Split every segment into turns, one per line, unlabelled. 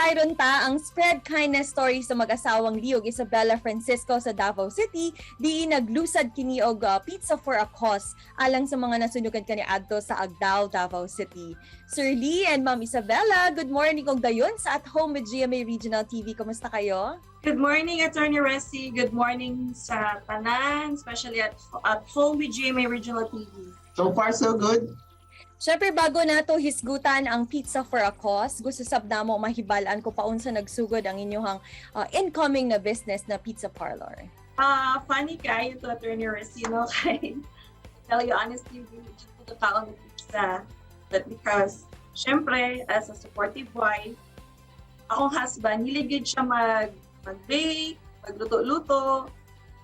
Sayron ta ang spread kindness story sa mag-asawang Lee ug Isabella Francisco sa Davao City, diin naglusad kini og Pizza for a Cause alang sa mga nasunugan kaniadto sa Agdao, Davao City. Sir Lee and Ma'am Isabella, good morning og dayon sa At Home with GMA Regional TV. Kumusta kayo?
Good morning, Attorney Resi. Good morning sa tanan, especially at Home with GMA Regional TV.
So far, so good.
Syempre, bago nato hisgutan ang Pizza for a Cause, gusto sab namo mahibal-an kung paunsa nagsugod ang inyong incoming na business na pizza parlor.
Ah, funny kaayo to, Attorney Resi, no? Kay, tell you honestly, dili jud ko kaon ng pizza. But because, syempre, as a supportive wife, akong husband, hilig jud siya mag-bake, magluto-luto.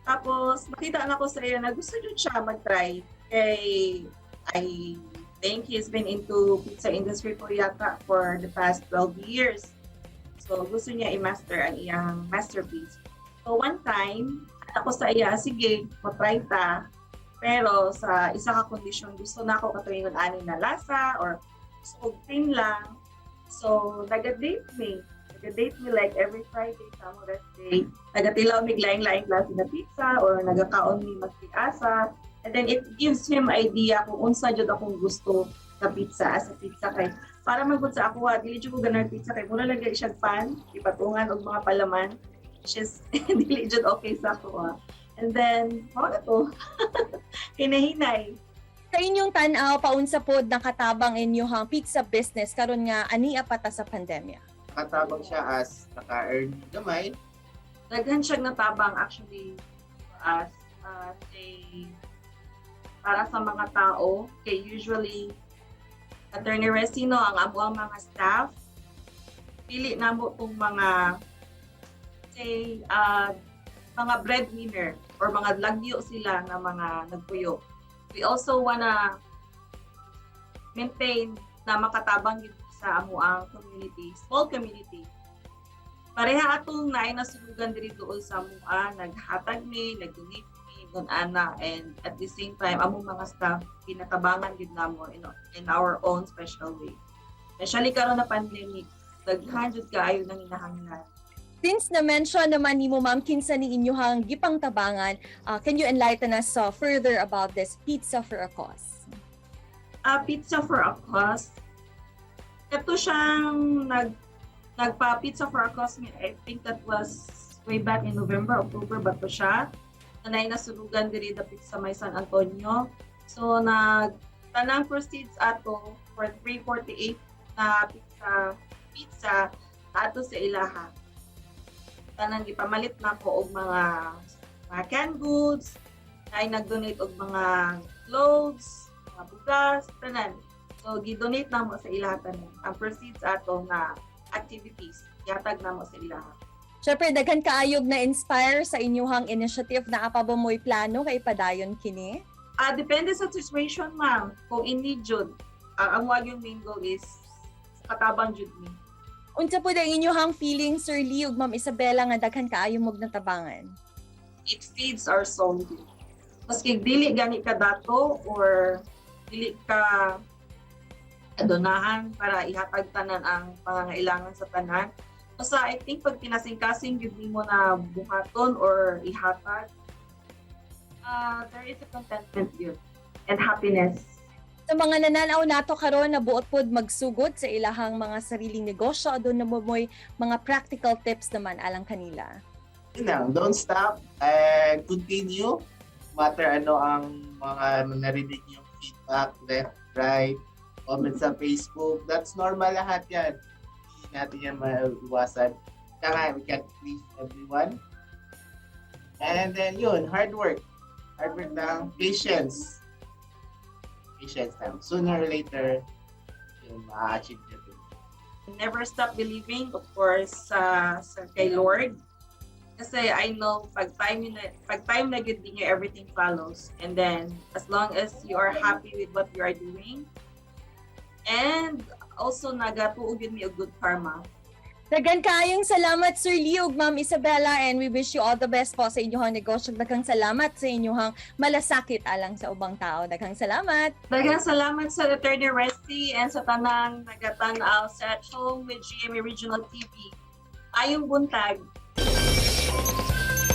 Tapos, nakita na ko sa iya na gusto jud siya mag-try. Kay, I think he's been into pizza industry po yata for the past 12 years. So, gusto niya i-master ang iyang masterpiece. So, one time, ako sa iya, "Sige, ma-try ta. Pero sa isa ka kondisyon, gusto na ako katuingon ani na lasa or gusto ko thin lang." So, naga-date me. Naga-date me like every Friday sa among rest day. Nagatilaw mig laing-laing klase na pizza or nagakaon mi maski asa. And then it gives him idea kung unsa jud akong gusto na pizza as a pizza kay para man gud sa ako ha, dili jud ko ganahan pizza kay mura lang gyud siya pan, ipatungan og mga palaman. Which is dili jud okay sa ako ha. And then mao na to. Hinahinay.
Sa inyong tan-aw, paunsa pod nakatabang inyong pizza business karon nga ania pa ta sa pandemya?
Nakatabang siya as naka-earn gamay.
Daghan siyang natabang actually as say para sa mga tao kay usually, Attorney Resino, ang amo ang mga staff, pili namo tong mga say mga breadwinner or mga lagyo sila nga mga nagpuyo. We also wanna maintain na makatabang gyud sa amo ang community, small community. Pareha atong naay nasunugan diri duol sa amua, naghatag mi, nag-donate mi gun ana, and at the same time among mga staff ginatabangan gid namo in our own special way. Especially karon na pandemic, daghan jud kaayo nang hinahanglan.
Since na-mention naman nimo, ma'am, kinsa ni inyuhang gipangtabangan, can you enlighten us further about this Pizza for a Cause?
Pizza for a Cause. Ito siyang nagpa Pizza for a Cause mi, I think that was way back in November, October ba to siya? Na naay nasunugan diri dapit sa may San Antonio. So nag tanang proceeds ato for 348 na pizza pizza ato sa ilaha. Tanang gipamalit na ko og mga canned goods, ay nag-donate og mga clothes, mga bugas, tanan. So gi-donate namo sa ilaha tanan. Ang proceeds ato nga activities, gihatag namo sa ilaha.
Syempre, daghan kaayog na inspire sa inyuhang initiative. Naa pa ba mo'y plano kay padayon kini?
Ah, depende sa situation, ma'am. Kung in need jud, ang wag yung main goal is katabang jud mi.
Unsa po ang inyuhang feeling, Sir Lee ug Ma'am Isabella, nga daghan kaayo mog natabangan?
It feeds our soul. Maski dili gani ka dato or dili ka adonahan para ihatag tanan ang pangangailangan sa tanan. Basta I think pag kinasing-kasing gyud nimo na buhaton or ihatag, there is a contentment yun and happiness.
Sa mga nananaw nato karon na buot pod magsugod sa ilahang mga sariling negosyo, aduna mo mo'y mga practical tips naman alang kanila?
Yun lang, don't stop and continue. Matter ano ang mga narinig yung feedback, left, right, comment sa Facebook. That's normal lahat yan. Hindi natin yan maiwasan. Kaya nga, we can't please everyone. And then yun, hard work. Hard work lang, patience. Patience lang. Sooner or later, yun, ma-achieve natin.
Never stop believing, of course, sa kay Lord. Kasi I know pag time na gud niyo, everything follows. And then as long as you are happy with what you are doing and also nagatuo gyud mi og good karma.
Daghan kaayong salamat, Sir Lee ug Ma'am Isabella, and we wish you all the best po sa inyong negosyo. Daghang salamat sa inyong malasakit alang sa ubang tao. Daghang salamat.
Daghang salamat sa Attorney Resty and sa tanang nagatan-aw sa At Home with GMA Regional TV. Maayong buntag.